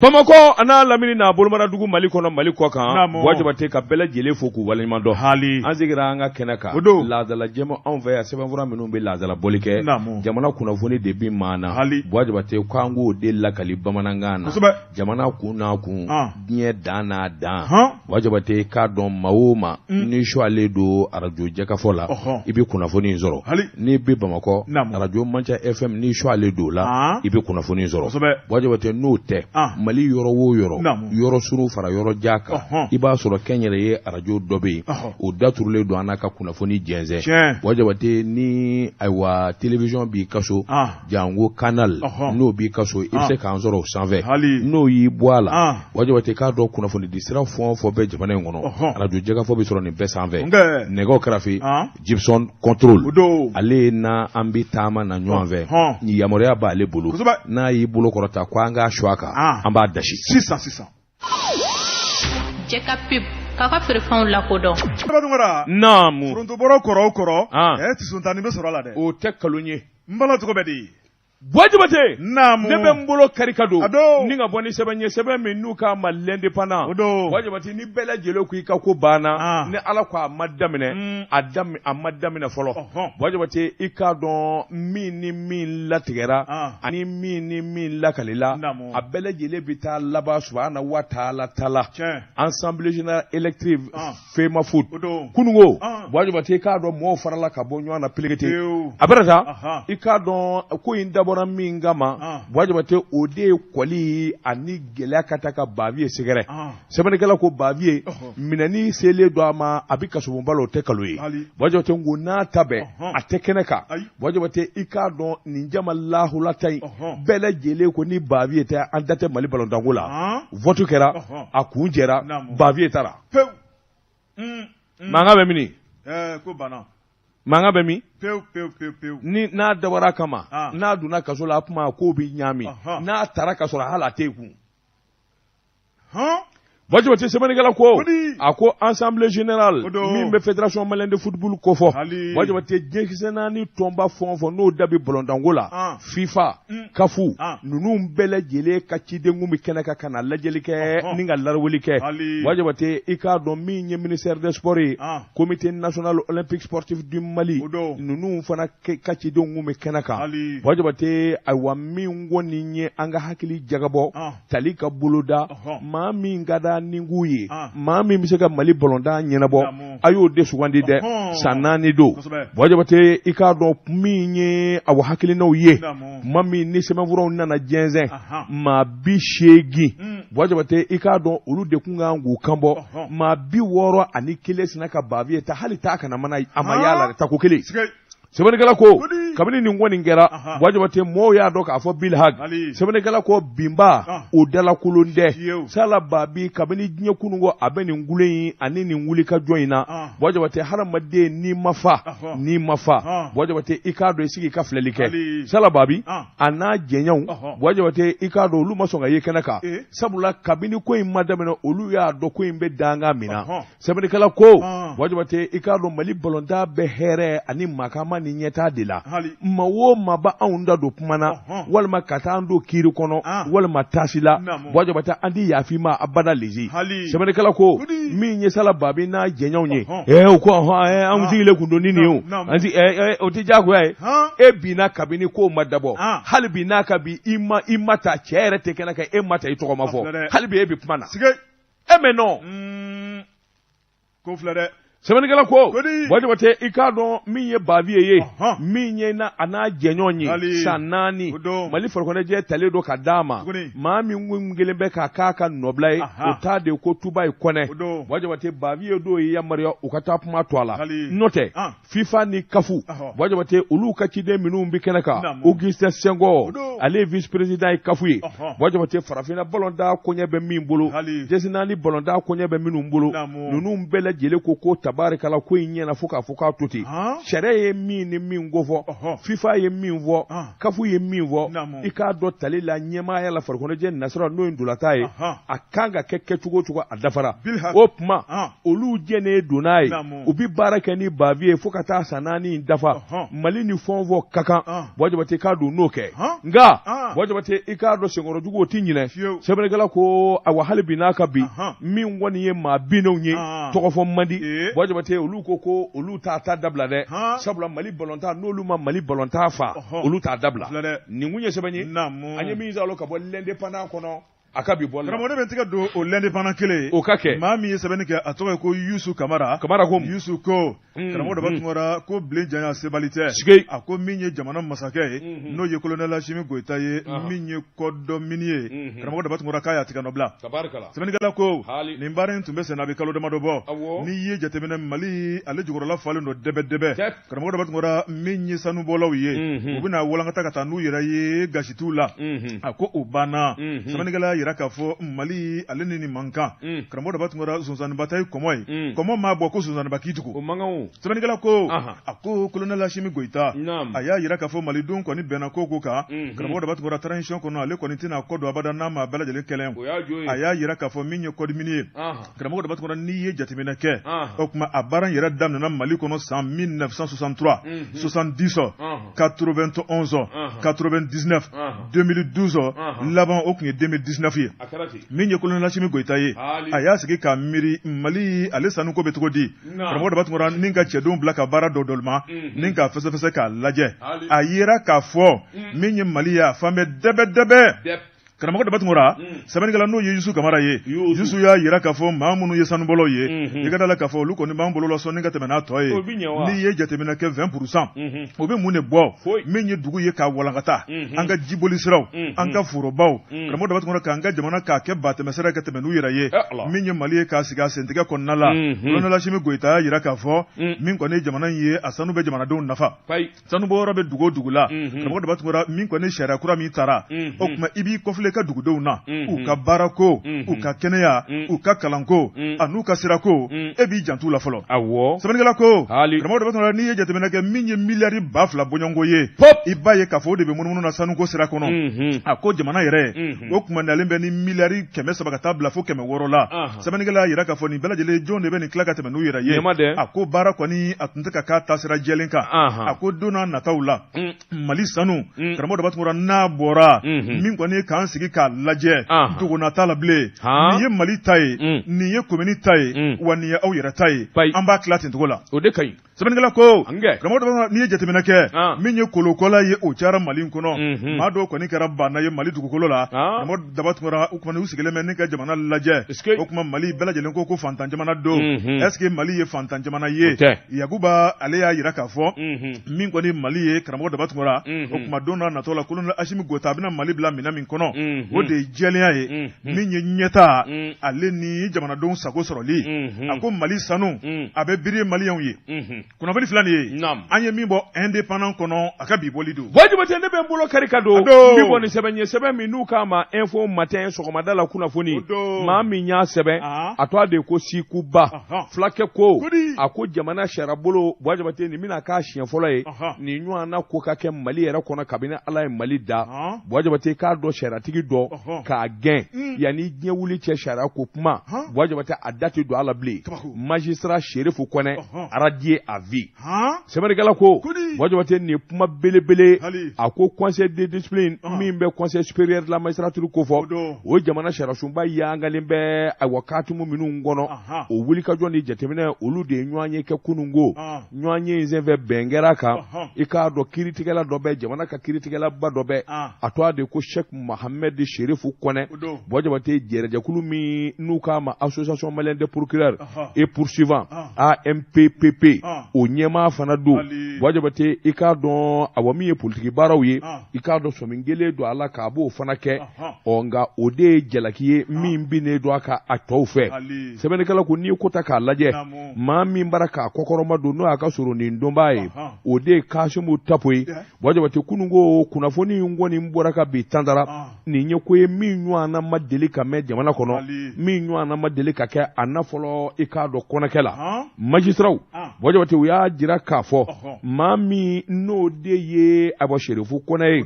Bamakɔ a n'a lamini n'a bolomaradugu Mali kɔnɔ Mali kɔ kan, Buwa Jabate ka bɛɛ lajɛlen fo k'u waleɲuman dɔn, haali, an seginna an ka kɛnɛ kan, o don, laadala jɛma anw fɛ yan sɛbɛnfura minnu bɛ laadala bɔli kɛ, naamu, jamana kunnafoni de bi maa na, haali, Buwa Jabate ko an k'o de lakali bamanankan na, kosɛbɛ, jamana kun n'a kun, an, diɲɛ dan n'a dan, han, Buwa Jabate k'a dɔn maa o maa n'i suwalen don arajo jɛkafɔ la, ɔhɔ, i bɛ kunnafoni in sɔrɔ, haali, n'i bɛ Bamakɔ, naamu, arajo Manca FM n'i suwalen don o la, an, i bɛ kunnafoni in sɔrɔ, kosɛbɛ, Buwa Jabate n'o tɛ, an, Mali yɔrɔ o yɔrɔ, naamu, yɔrɔ surun fara yɔrɔ jan kan, ɔhɔn, i b'a sɔrɔ kɛnyɛrɛye arajo dɔ bɛ yen, ɔhɔ, o daturulen don an n'a ka kunnafoni jɛnsɛn, tiɲɛ, Buwa Jabate ni ayiwa télévision b'i ka so, an janko canal n'o b'i ka so i bɛ se k'an sɔrɔ o sanfɛ n'o y'i bɔ a la Buwa Jabate k'a dɔn kunnafoni di sira fɛn o fɛn bɛ jamana in kɔnɔ arajo jɛkafɔ bɛ sɔrɔ nin bɛɛ sanfɛ nɛgɛw kɛrɛfɛ Gibson contrôle ale na an bɛ taama na ɲɔgɔn fɛ ni yamaruya b'ale bolo n'a y'i bolo kɔrɔta ko an k'a su a kan an b'a dasi sisan sisan Jɛ ka pub k'a ka feerefɛnw lakodɔn. Naamu. Forontobɔrɔ kɔrɔ o kɔrɔ. An. Ɛ tisontannin bɛ sɔrɔ a la dɛ. O tɛ nkalon ye. N bala cogo bɛ di? Buwa Jabate. Naamu. Ne bɛ n bolo kari ka don. A don. Ni ka bɔ ni sɛbɛn ye sɛbɛn min n'u k'a ma l'indépendant. O don. Buwa Jabate ni bɛɛ lajɛlen ko i ka ko banna. An. Ni Ala ko a ma daminɛ. Un. A daminɛ a ma daminɛ fɔlɔ. Ɔhɔn. Buwa Jabate i k'a dɔn min ni min latigɛra. An. Ani min ni min lakalila. Naamu. A bɛɛ lajɛlen bɛ taa laban subahana wa taala ta la. Tiɲɛ. Assemblée générale élective. An. FEMAFOOT. O don. Kununko. An. Buwa Jabate i k'a dɔn mɔɔw farala ka bɔ ɲɔgɔn na pelekete. Pewu. A bɛna taa. Ahan. I k'a dɔn ko in dabɔra min kama. An. Buwa Jabate o de ye kɔli ani gɛlɛya ka taa ka Baviye sɛgɛrɛ. An. Sɛbɛnnikɛla ko Baviye. Ɔhɔ. Minɛni selen don a ma a bɛ kasobonba la o tɛ nkalon ye. Hali. Buwa Jabate n ko n'a ta bɛɛ. Ɔhɔn. A tɛ kɛnɛ kan. Ayi. Buwa Jabate i k'a dɔn nin jama lahulata in. Ɔhɔn. Bɛɛ lajɛlen ko ni Baviye tɛ an da tɛ Mali balontanko la. An. Vote kɛra. Ɔhɔn. A kun jɛra. Naamu. Baviye taara. Pewu. Mankan bɛ min? Ɛɛ ko banna. Mankan bɛ min? Pewu pewu pewu pewu. Ni n'a dabɔra a kama. Ah. N'a donna kaso la a kuma k'o bɛ ɲaami. Ɔhɔn. N'a taara ka sɔrɔ hali a tɛ yen kun. Hɔn. Buwa Jabate sɛbɛnnikɛla ko Kodi. a ko assemblée générale O don. min bɛ fédération malienne de football kofɔ. Hali. Buwa Jabate diɲɛkisɛ naani tɔnba fɛn o fɛn n'o da bɛ balontanko la. Ah. FIFA Mm. CAF Ah. ninnu bɛɛ lajɛlen ka ciden kun bɛ kɛnɛ kan ka na lajɛli kɛ Ɔhɔn. ni ka laraweli kɛ. Hali. Buwa Jabate i k'a dɔn min ye ministère des sports ye. Ah. Comité national olympique sportif du Mali. O don. Ninnu fana ka cidenw kun bɛ kɛnɛ kan. Hali. Buwa Jabate ayiwa min kɔni ye an ka hakili jagabɔ. Ah. Tali ka boloda. Ɔhɔn. Maa min ka d'a ninkun ye. Ah. Maa min bɛ se ka Mali balontan ɲɛnabɔ. Naamu. A y'o de sugandi dɛ. Ɔhɔn. San 4 don. Kosɛbɛ. Buwa Jabate i k'a dɔn min ye awa hakilinaw ye. Naamu. Tuma min ni sɛbɛnfuraw nana jɛnsɛn. Ahan. Maa 80. Mm. Buwa Jabate i k'a dɔn olu de kun kan k'u kan bɔ. Ɔhɔn. Maa 61 sinna ka Baviye ta hali taa kana mana a ma y'a la dɛ tako kelen. Sigɛ. Sɛbɛnnikɛla ko Kodi. kabini nin kɔni kɛra Ahan. Buwa Jabate mɔɔw y'a dɔn k'a fɔ Bilhag Hali. sɛbɛnnikɛla ko binba Ah. o dalakolon tɛ Fiyewu. sala Babi kabini diɲɛ kununko a bɛ nin kule in ani nin wulikajɔ in na Ah. Buwa Jabate hadamaden n'i ma fa Ɔhɔn. n'i ma fa Ah. Buwa Jabate i k'a dɔn i sigi i ka filɛli kɛ Hali. sala Babi Ah. a n'a jɛɲɔgɔnw Ɔhɔn. Buwa Jabate i k'a dɔn olu ma sɔn ka ye kɛnɛ kan Eh. sabula kabini ko in ma daminɛ olu y'a dɔn ko in bɛ dankan min na Ɔhɔn. sɛbɛnnikɛla ko Ah. Buwa Jabate i k'a dɔn Mali balontan bɛ hɛrɛ ani makama ni ɲɛtaa de la Hali. maa o maa b'anw da don kuma na Ɔhɔn. walima ka taa an don kiiri kɔnɔ Ah. walima taasi la Naamu. Buwa Jabate an ti yafa i ma abada lezi Hali. sɛbɛnnikɛla ko Kodi. min ye sala Babi n'a jɛɲɔgɔnw ye Ɔhɔn. ɛɛ u ko ɔhɔn ɛɛ anw Ah. sigilen kun don ni nin ye o Naamu. an si ɛɛ ɛɛ o tɛ diyagoya ye Han. e binna kabini kow ma dabɔ Ah. hali bi n'a ka bi i ma ta cɛ yɛrɛ tɛ kɛnɛ kan e ma ta i tɔgɔ ma A filɛ fɔ dɛ. hali bi e bɛ kuma na Sigɛ. e mɛ nɔ Mm. Ko filɛ dɛ. sɛbɛnnikɛla ko Kodi. Buwa Jabate i k'a dɔn min ye Baviye ye Ɔhɔn. min ye na a n'a jɛɲɔgɔn ye Hali. san 4 O don. Mali farikoloɲɛnajɛ talen don ka d'a ma Tuguni. maa min kun kelen bɛ k'a k'a ka nɔbila ye Ahan. o ta de ko Tubayi Kɔnɛ O don. Buwa Jabate Baviye dɔw ye yamaruya u ka taa kuma to a la Hali. n'o tɛ Ah. FIFA ni CAF Ɔhɔ. Buwa Jabate olu ka ciden minnu bɛ kɛnɛ kan Naamu. Augustin Senghor O don. ale ye vice président ye CAF ye Ɔhɔ. Buwa Jabate farafinna balontan koɲɛ bɛ min bolo Hali. jɛsi naani balontan koɲɛ bɛ minnu bolo Naamu. ninnu bɛɛ lajɛlen ko ko tabarikala ko in ɲɛna fo k'a fɔ k'a to ten sariya ye min ni min kofɔ FIFA ye min fɔ CAF ye min fɔ i k'a dɔn tali la ɲɛmaaya la farikoloɲɛnajɛ nasira n'o ye ntolatan ye a kan ka kɛ kɛcogo o cogo a dafara o tuma olu jɛnnen don n'a ye u bɛ baara kɛ ni bavi ye fo ka taa san 4 in dafa Mali ni fɛn o fɛn ka kan Buwa Jabate k'a dɔn n'o kɛ nka Buwa Jabate i k'a dɔn senkɔrɔjugu o tɛ ɲinɛ sɛbɛnnikɛla ko awa hali bi n'a ka bi min kɔni ye maa binnenw ye tɔgɔfɔ man di Buwa Jabate olu ko ko olu t'a ta dabila dɛ sabula Mali balontan n'olu ma Mali balontan fa olu t'a dabila nin kun ye sɛbɛn ye an ye min sɔrɔ ka bɔ l'Indépendant kɔnɔ a ka bi bɔli la. Karamɔgɔ ne bɛ n tɛgɛ don o l'Indépendant kelen ye. O ka kɛ. Maa min ye sɛbɛnni kɛ a tɔgɔ ye ko Yusu Kamara. Kamara ko mun? Yusu ko. Karamɔgɔ Daba Tunkara ko bilen janya sebali tɛ. Sike. A ko min ye jamana masakɛ ye. N'o ye colonel Asimi Goyita ye. Min ye kɔdɔmini ye. Karamɔgɔ Daba Tunkara k'a y'a tigɛ nɔ bila. Tabarikala. Sɛbɛnnikɛla ko. Haali. Nin baara in tun bɛ senna a bɛ kalo damadɔ bɔ. Awɔ. N'i ye jateminɛ Mali ale jukɔrɔla falen don dɛbɛ-dɛbɛ. Tɛ. Karamɔgɔ Daba Tunkara min ye sanubɔlaw ye u bɛna walankata ka taa n'u yɛrɛ ye gasitiw la a ko o banna sɛbɛnnikɛla y'a jira k'a fɔ Mali ale ni nin man kan karamɔgɔ Daba Tunkara sonsanninba ta ye kɔmɔ ye kɔmɔ maa bɔ ko sonsanninba k'i tugu o man kan sɛbɛnnikɛla ko a ko colonel Asimi Goyita a y'a jira k'a fɔ malidenw kɔni bɛnna ko ko kan karamɔgɔ Daba Tunkara transition kɔnɔ ale kɔni tɛna kɔ don abada n'a ma bɛɛ lajɛlen kɛlɛ a y'a jira k'a fɔ min ye code minier ye karamɔgɔ Daba Tunkara n'i ye jateminɛ kɛ o tuma a baara in yɛrɛ daminɛna Mali kɔnɔ san 1963 70 91 99 2012 laban o tun ye 2019 ye min ye colonel Asimi Goyita ye a y'a sigi k'a miiri Mali ale sanuko bɛ cogo di karamɔgɔ Daba Tunkara ni ka cɛdenw bila ka baara dɔ dɔ ma ni k'a fɛsɛfɛsɛ k'a lajɛ a yera k'a fɔ min ye Mali ye a fan bɛɛ dɛbɛ dɛbɛ karamɔgɔ Daba Tunkara sɛbɛnnikɛla n'o ye Yusu Kamara ye Yusu y'a jira k'a fɔ maa minnu ye sanubɔlaw ye i ka da la k'a fɔ olu kɔni b'an bolo la sɔnni ka tɛmɛ n'a tɔ ye n'i ye jateminɛ kɛ 20% o bɛ mun de bɔ min ye dugu ye k'a walankata an ka jiboli siraw an ka forobaw karamɔgɔ Daba Tunkara k'an ka jamana k'a kɛ batɛmɛsira ka tɛmɛ n'u yɛrɛ ye min ye Mali ye k'a sigi a sentigɛ kɔnɔna la colonel Asimi Goyita y'a jira k'a fɔ min kɔni ye jamana in ye a sanu bɛ jamanadenw nafa Sanubɔyɔrɔ bɛ dugu o dugu la karamɔgɔ Daba Tunkara min kɔni sariya kura min tara o tuma i b'i kɔfilɛ i ka dugudenw na u ka baarako u ka kɛnɛya u ka kalanko an'u ka sirako e b'i janto u la fɔlɔ sɛbɛnnikɛla ko karamɔgɔ Daba Tunkara n'i ye jateminɛ kɛ min ye miliyari 2000 bɔɲɔgɔnko ye i b'a ye k'a fɔ o de bɛ munumunu na sanuko sira kɔnɔ a ko jamana yɛrɛ o tuma nalen bɛ ni miliyari 300 ka taa bila fo 600 la sɛbɛnnikɛla y'a jira k'a fɔ nin bɛɛ lajɛlen jɔn de bɛ nin tila ka tɛmɛ n'u yɛrɛ ye a ko baara kɔni a tun tɛ ka k'a taasira jɛlen kan a ko don n'a nataw la Mali sanu karamɔgɔ Daba Tunkara n'a bɔra min kɔni k'an sigi k'a lajɛ dogona t'a la bilen nin ye Mali ta ye nin ye komini ta ye wa nin ye aw yɛrɛ ta ye an b'a tila ten cogo la o de ka ɲi sɛbɛnnikɛla ko karamɔgɔ Daba n'i ye jateminɛ kɛ min ye kolokɔla ye o cayara Mali kɔnɔ maa dɔw kɔni kɛra baana ye Mali dugukolo la karamɔgɔ Daba Tunkara u kɔni u sigilen bɛ ni ka jamana lajɛ o tuma Mali bɛɛ lajɛlen ko ko fantan jamana don est-ce que Mali ye fantan jamana ye Yakuba ale y'a jira k'a fɔ min kɔni Mali ye karamɔgɔ Daba Tunkara o tuma don n'a natɔ la colonel Asimi Goyita a bɛna Mali bila minɛn min kɔnɔ o de ye jɛlenya ye min ye ɲɛtaa ale ni jamanadenw sago sɔrɔli a ko Mali sanu a bɛ biri maliyɛnw ye kunnafoni filɛ nin ye an ye min bɔ Indépendant kɔnɔ a ka bi bɔli don Buwa Jabate ne bɛ n bolo kari ka don n bɛ bɔ ni sɛbɛn ye sɛbɛn min n'u k'a ma Info Matin sɔgɔmada la kunnafoni maa min y'a sɛbɛn a tɔgɔ de ko Sikuba fulakɛ ko a ko jamana sariyabolo Buwa Jabate nin bɛna k'a siɲɛ fɔlɔ ye nin ɲɔgɔnna ko ka kɛ Mali yɛrɛ kɔnɔ kabini Ala ye Mali da Buwa Jabate k'a dɔn sariyatigi dɔ k'a gɛn yanni diɲɛ wuli cɛ sariya ko kuma Buwa Jabate a da tɛ don a la bilen magistrat Serifu Kɔnɛ radié à vie sɛbɛnnikɛla ko Buwa Jabate nin kuma belebele a ko conseil de discipline min bɛ conseil supérieur de la magistrature kofɔ o jamana sariyasunba yangalen bɛ ayiwa katimu minnu kɔnɔ o wulikajɔ ni jateminɛ olu de ye ɲɔgɔn ye kɛ kununko ɲɔgɔn ye in senfɛ bɛn kɛra kan i k'a dɔn kiiritigɛla dɔ bɛ jamana ka kiiritigɛlaba dɔ bɛ a tɔgɔ de ko Sɛki Mohamɛdi Serifu Kɔnɛ Buwa Jabate jɛrɛjɛkulu min n'u k'a ma association malienne des procureurs et poursuivants AMPPP o ɲɛmaa fana don. Buwa Jabate, i k'a dɔn awa min ye politiki baaraw ye, i k'a dɔn sɔmi kelen don a la k'a b'o fana kɛ. Ɔ nka o de ye jalaki ye min binnen don a kan a tɔw fɛ. Sɛbɛnnikɛla ko n'i ye ko ta k'a lajɛ, maa min bara k'a kɔkɔrɔma don n'o y'a ka soronin donbaa ye, o de ye Kasimu Tapo ye. Buwa Jabate, kunun ko kunnafoni in kɔni bɔra ka bin tantara. Nin ye ko ye min ɲɔgɔnna ma deli ka mɛn jamana kɔnɔ, min ɲɔgɔnna ma deli ka kɛ a na fɔlɔ. I k'a dɔn kɔnɔkɛ la, majisitaraw, Buwa Jabate, u y'a jira k'a fɔ maa min n'o de ye awa Serifu Kɔnɛ ye,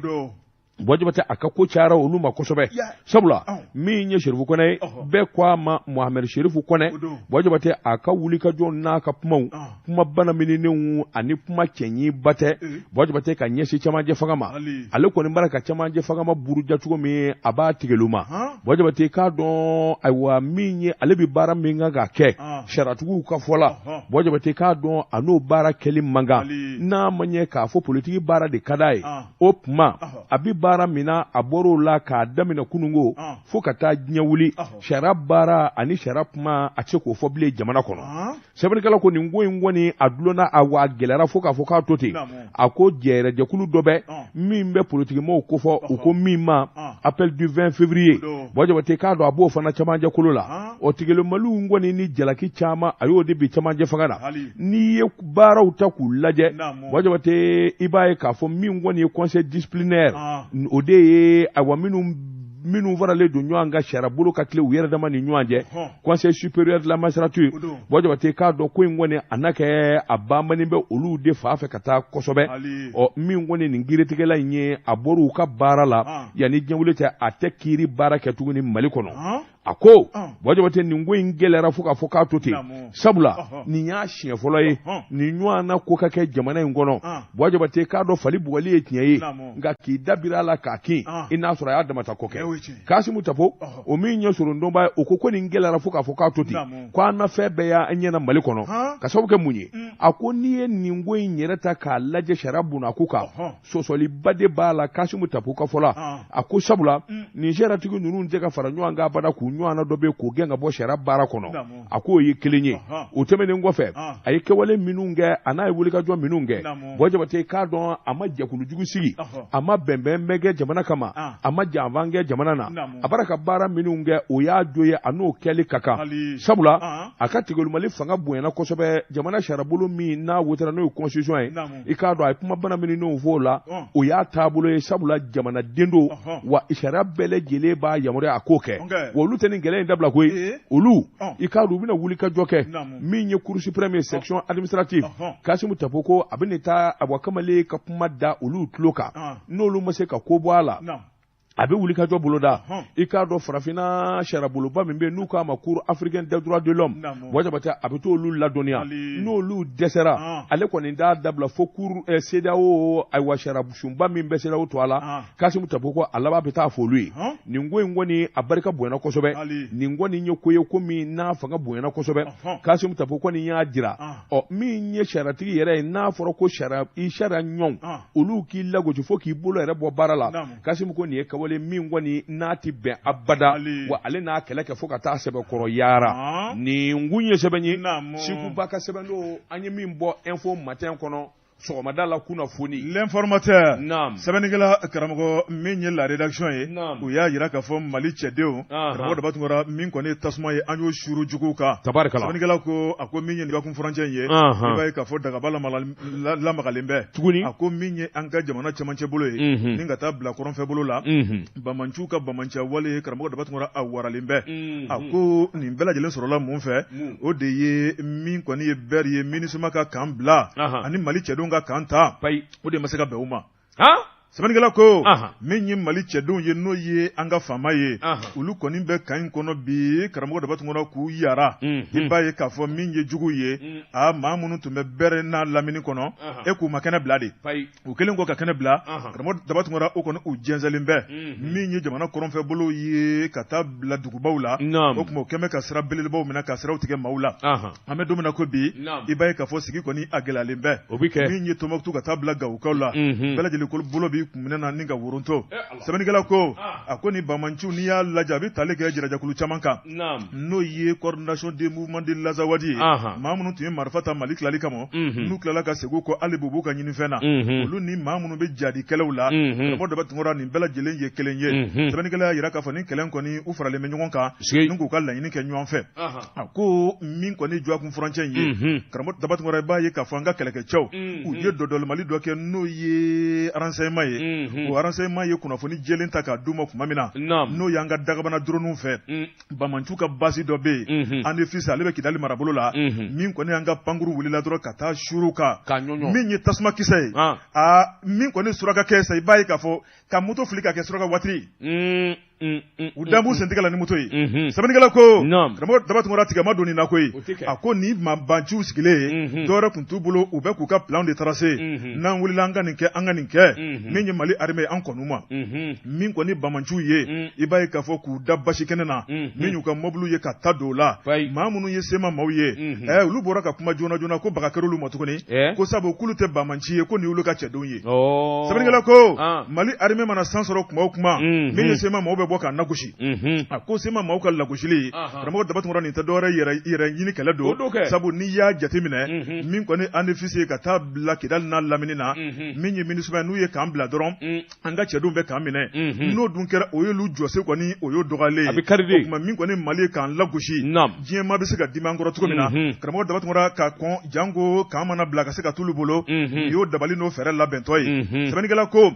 Buwa Jabate, a ka ko cayara olu ma kosɛbɛ, sabula min ye Serifu Kɔnɛ ye, bɛɛ ko a ma Mohamɛdi Serifu Kɔnɛ. Buwa Jabate, a ka wulikajɔ n'a ka kumaw, kuma banaminenw ani kuma cɛɲiba tɛ, Buwa Jabate, ka ɲɛsin cɛmancɛ fanga ma. Ale kɔni bara ka cɛmancɛ fanga ma buruja cogo min a b'a tigɛlu ma. Buwa Jabate, k'a dɔn ayiwa min ye ale bɛ baara min kan ka kɛ sariyatigiw ka fɔ la, Buwa Jabate, k'a dɔn a n'o baara kɛli man kan, n'a ma ɲɛ k'a fɔ politiki baara de ka d'a ye. O tuma a bɛ baara min na, a bɔr'o la k'a daminɛ kununko fo ka taa diɲɛ wuli, sariya baara ani sariya kuma, a tɛ se k'o fɔ bilen jamana kɔnɔ. Sɛbɛnnikɛla ko nin ko in kɔni a dulonna, a wa a gɛlɛyara fo k'a fɔ k'a to ten. A ko jɛrɛjɛkulu dɔ bɛ min bɛ politikimɔgɔw kofɔ, u ko min ma appel du 20 février. Buwa Jabate, k'a dɔn a b'o fana cɛmancɛkolo la. O tigɛlimaliw kɔni ni jalaki caman, a y'o de bin cɛmancɛ fanga na. N'i ye baaraw ta k'u lajɛ, Buwa Jabate, i b'a ye k'a fɔ min kɔni ye conseil disciplinaire, o de ye ayiwa minnu faralen don ɲɔgɔn kan sariya bolo ka tile u yɛrɛ dama ni ɲɔgɔn cɛ, conseil supérieur de la magistrature. Buwa Jabate, k'a dɔn ko in kɔni a na kɛ a banbani bɛ olu de fan fɛ ka taa kosɛbɛ. Ɔ min kɔni nin kiiritigɛla in ye, a bɔra u ka baara la yanni diɲɛ wuli cɛ, a tɛ kiiri baara kɛ tuguni Mali kɔnɔ. A ko Buwa Jabate, nin ko in gɛlɛyara fo k'a fɔ k'a to ten, sabula nin y'a siɲɛ fɔlɔ ye nin ɲɔgɔnna ko ka kɛ jamana in kɔnɔ. Buwa Jabate, k'a dɔn fali bugɔli ye tiɲɛ ye, nka k'i dabiri a la k'a kin, i n'a sɔrɔ a y'a damata ko kɛ. Kasimu Tapo, o min ye sorondonba ye, o ko nin gɛlɛyara fo k'a fɔ k'a to ten, ko an na fɛn bɛɛ y'an ɲɛna Mali kɔnɔ, ka sababu kɛ mun ye? A ko n'i ye nin ko in yɛrɛ ta k'a lajɛ sariya bunako kan, sɔsɔliba de b'a la. Kasimu Tapo ka fɔ la, a ko sabula nin sariyatigi ninnu tɛ ka fara ɲɔgɔn kan abada k'u ɲɔgɔnna dɔ bɛ k'o gɛn ka bɔ sariya baara kɔnɔ. A k'o ye kelen ye. O tɛmɛnen kɔfɛ, a ye kɛwale minnu kɛ, a n'a ye wulikajɔ minnu kɛ, Buwa Jabate, k'a dɔn a ma jɛkulujugu sigi, a ma bɛnbɛnbɛn kɛ jamana kama, a ma janfan kɛ jamana na. A bara ka baara minnu kɛ, o y'a jo ye, a n'o kɛli ka kan, sabula a ka tigɛlumali fanga bonyana kosɛbɛ. Jamana sariyabolo min n'a wotera, n'o ye constitution ye, i k'a dɔn a ye kuma bana minnu fɔ o la, o y'a taabolo ye, sabula jamanaden don, wa sariya bɛɛ lajɛlen b'a yamaruya a k'o kɛ. Wa olu tɛ nin kɛlɛ in dabila koyi. Olu, i k'a dɔn u bɛna wuli ka jɔ kɛ. Min ye cour suprême ye, section administrative, Kasimu Tapo ko a bɛ taa awa kamalen ka kuma da olu tulo kan. N'olu ma se ka ko bɔ a la, a bɛ wuli ka jɔ boloda. I k'a dɔn farafinna sariyaboloba min bɛ yen n'u k'a ma cour africaine des droits de l'homme, Buwa Jabate, a bɛ t'olu ladɔnniya. N'olu dɛsɛra, ale kɔni t'a dabila fo cour CEDEAO, ayiwa sariyasunba min bɛ CEDEAO to a la. Kasimu Tapo ko a laban bɛ taa fɔ olu ye. Nin ko in kɔni a barika bonyana kosɛbɛ. Nin kɔni ye ko ye ko min n'a fanga bonyana kosɛbɛ. Kasimu Tapo kɔni y'a jira, ɔ min ye sariyatigi yɛrɛ ye, n'a fɔra ko sariya i sariya ɲɔgɔn olu k'i lagosi fo k'i bolo yɛrɛ bɔ baara la, Kasimu ko nin ye kawale min kɔni n'a tɛ bɛn abada, wa ale n'a kɛlɛ kɛ fo ka taa sɛbɛkɔrɔ yaara. Nin kun ye sɛbɛn ye, Sikuba ka sɛbɛn don, an ye min bɔ Info Matin kɔnɔ sɔgɔmada la kunnafoni. L'informateur, sɛbɛnnikɛla karamɔgɔ, min ye la rédaction ye, u y'a jira k'a fɔ Mali cɛdenw, karamɔgɔ Daba Tunkara, min kɔni ye tasuma ye, an y'o suuru juguw kan. Tabarikala. Sɛbɛnnikɛla ko a ko min ye nin furancɛ in ye, i b'a ye k'a fɔ dagaba lamagalen bɛ tuguni. A ko min ye an ka jamana cɛmancɛ bolo ye, ni ka taa bila kɔrɔnfɛ bolo la, banbaanciw ka banbaanciya wale ye, karamɔgɔ Daba Tunkara, a waralen bɛ. A ko nin bɛɛ lajɛlen sɔrɔla mun fɛ? O de ye min kɔni ye bɛri ye, MINUSMA ka kan bila ani Mali cɛdenw ka kan ta, o de ma se ka bɛn u ma. Sɛbɛnnikɛla ko min ye Mali cɛdenw ye, n'o ye an ka faama ye, olu kɔni bɛ kan in kɔnɔ bi, karamɔgɔ Daba Tunkara, k'u yara. I b'a ye k'a fɔ min ye jugu ye, a maa minnu tun bɛ Bɛrɛ n'a lamini kɔnɔ, e k'u ma kɛnɛ bila de. U kɛlen kɔ ka kɛnɛ bila, karamɔgɔ Daba Tunkara, o kɔni u jɛnsɛnlen bɛ. Min ye jamana kɔrɔnfɛ bolo ye ka taa bila dugubaw la, o tuma o kɛlen bɛ ka sira belebelebaw minɛ ka siraw tigɛ maaw la. An bɛ don min na ko bi, i b'a ye k'a fɔ sigi kɔni a gɛlɛyalen bɛ. O bɛ kɛ min ye Tɔnbukutu ka taa bila Gawokaw la, bɛɛ lajɛlen ko bolo b'i b'i kun minɛ na ni ka woronto. Sɛbɛnnikɛla ko a ko ni banbaanciw n'i y'a lajɛ a bɛ tali kɛ jirajakulu caman kan, n'o ye coordination des mouvements de l'Azawad ye, maa minnu tun ye marifa ta Mali tilali kama, n'u tilala ka segin u kɔ hali bi u b'u ka ɲinifɛn na, olu ni maa minnu bɛ jadi kɛlɛw la, karamɔgɔ Daba Tunkara, nin bɛɛ lajɛlen ye kelen ye. Sɛbɛnnikɛla y'a jira k'a fɔ ni kɛlɛ kɔni u faralen bɛ ɲɔgɔn kan ni k'u ka laɲini kɛ ɲɔgɔn fɛ. A ko min kɔni dɔgɔkun furancɛ in ye, karamɔgɔ Daba Tunkara, i b'a ye k'a fɔ an ka kɛlɛkɛcɛw u ye dɔdɔlimali dɔ kɛ, n'o ye renseignement ye. O renseignement ye kunnafoni jɛlen ta k'a d'u ma tuma min na, n'o y'an ka dagabana drone fɛ, banbaanciw ka base dɔ bɛ yen, Anefis, ale bɛ Kidali marabolo la. Min kɔni an ka pankuru wulila dɔrɔn ka taa suuru kan, min ye tasuma kisɛ ye, aa, min kɔni suraka kɛ sa, i b'a ye k'a fɔ ka moto fili ka kɛ suraka watiri, u dan b'u sentigɛ la ni moto ye. Sɛbɛnnikɛla ko, karamɔgɔ Daba Tunkara, tigɛ ma don nin na koyi. A ko ni banbaanciw sigilen ye, dɔwɛrɛ tun t'u bolo, u bɛ k'u ka plan de tracer: n'an wulila, an ka nin kɛ, an ka nin kɛ. Min ye Mali armée, an kɔn'u ma. Min kɔni banbaanciw ye, i b'a ye k'a fɔ k'u da basi kɛnɛ na, min y'u ka mɔbiliw ye ka ta don o la, maa minnu ye CMA maaw ye, olu bɔra ka kuma joona joona ko baga kɛra olu ma tuguni, ko sabu k'olu tɛ banbaanci ye, ko nin y'olu ka cɛdenw ye. Sɛbɛnnikɛla ko Mali armée mana san sɔrɔ kuma o kuma, min ye CMA maaw bɛ bɔ k'a lagosi. A ko CMA maaw ka lagosili, karamɔgɔ Daba Tunkara, nin tɛ dɔwɛrɛ, yɛrɛ ɲini kɛlɛ don, sabu n'i y'a jateminɛ, min kɔni Anefis ye ka taa bila Kidali n'a lamini na, min ye MINUSMA, n'u ye camp bila dɔrɔn, an ka cɛdenw bɛ camp minɛ. N'o dun kɛra, o y'olu jɔse kɔni, o y'o dɔgɔyalen ye. A bɛ kari de. O tuma min kɔni Mali k'an lagosi, diɲɛ maa bɛ se ka dimi an kɔrɔ cogo min na, karamɔgɔ Daba Tunkara, ka kɔn janko camp mana bila ka se ka t'olu bolo, u y'o dabali n'o fɛɛrɛ labɛntɔ ye. Sɛbɛnnikɛla ko,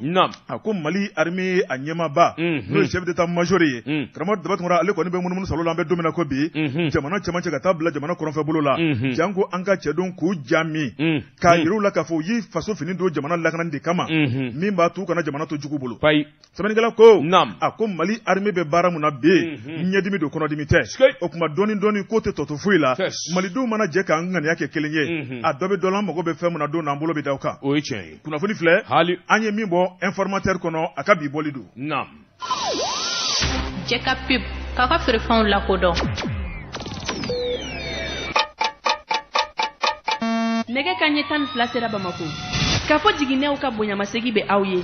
a ko Mali armée a ɲɛmaaba, n'o ye chef d'état major ye, karamɔgɔ Daba Tunkara, ale kɔni bɛ munumunu salo la an bɛ don min na ko bi, jamana cɛmancɛ ka taa bila jamana kɔrɔnfɛ bolo la, janko an ka cɛdenw k'u ja min k'a yir'u la k'a fɔ u ye faso fini don jamana lakanani de kama, min b'a to u kana jamana to jugu bolo. Sɛbɛnnikɛla ko, a ko Mali armée bɛ baara mun na bi, ɲɛdimi don, kɔnɔdimi tɛ. O tuma dɔɔni dɔɔni ko tɛ tɔ to foyi la. Malidenw mana jɛ k'an ŋaniya kɛ kelen ye, a dɔ bɛ dɔ la, an mago bɛ fɛn min na don n'an bolo bɛ da o kan. O ye tiɲɛ ye. Kunnafoni filɛ an ye min bɔ Informateur kɔnɔ, a ka bi bɔli don. Jɛ ka pub k'a ka feerefɛnw lakodɔn. Nɛgɛ ka ɲɛ 12 sera Bamako. K'a fɔ jiginɛw ka bonyamasegi bɛ aw ye.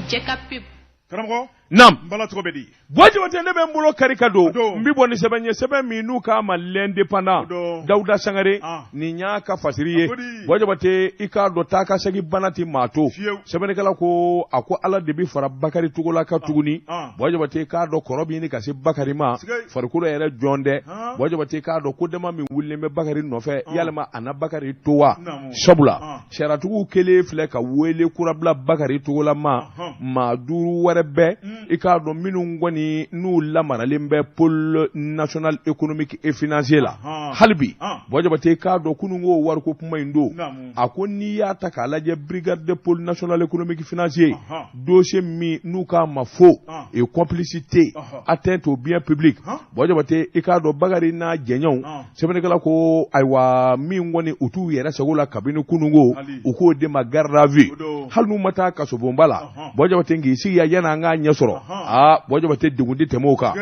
Jɛ ka pub. Karamɔgɔ. Naam. N bala, tɔgɔ bɛ di? Buwa Jabate, ne bɛ n bolo kari ka don. N bɛ bɔ ni sɛbɛn ye, sɛbɛn min n'u k'a ma L'Indépendant. Dawuda Sangare, nin y'a ka fasiri ye. Buwa Jabate, i k'a dɔn taa ka segin bana tɛ maa to. Sɛbɛnnikɛla ko, a ko Ala de bɛ fara Bakari Togola kan tuguni. Buwa Jabate, k'a dɔn kɔrɔ bɛ ɲini ka se Bakari ma, farikolo yɛrɛ jɔn dɛ. Buwa Jabate, k'a dɔn ko dama min wulilen bɛ Bakari nɔfɛ, yalima a na Bakari to wa? Sabula sariyatigiw kɛlen filɛ ka wele kura bila Bakari Togola ma, maa duuru wɛrɛ bɛ, i k'a dɔn minnu kɔni n'u lamaralen bɛ Pôle national économique et financier la hali bi. Buwa Jabate, k'a dɔn kunun ko wariko kuma in don. A ko n'i y'a ta k'a lajɛ, brigade de Pôle national économique financier, dossier min n'u k'a ma faux et complicité, atteinte au bien public, Buwa Jabate, i k'a dɔn Bakari n'a jɛɲɔgɔnw, sɛbɛnnikɛla ko ayiwa, min kɔni u t'u yɛrɛ sago la kabini kununko, u k'o de ma garde à vue, hali n'u ma taa kasobonba la. Buwa Jabate, k'i sigi yan yanni an k'a ɲɛ sɔrɔ. Aa, Buwa Jabate, degun tɛ tɛmɛ o kan.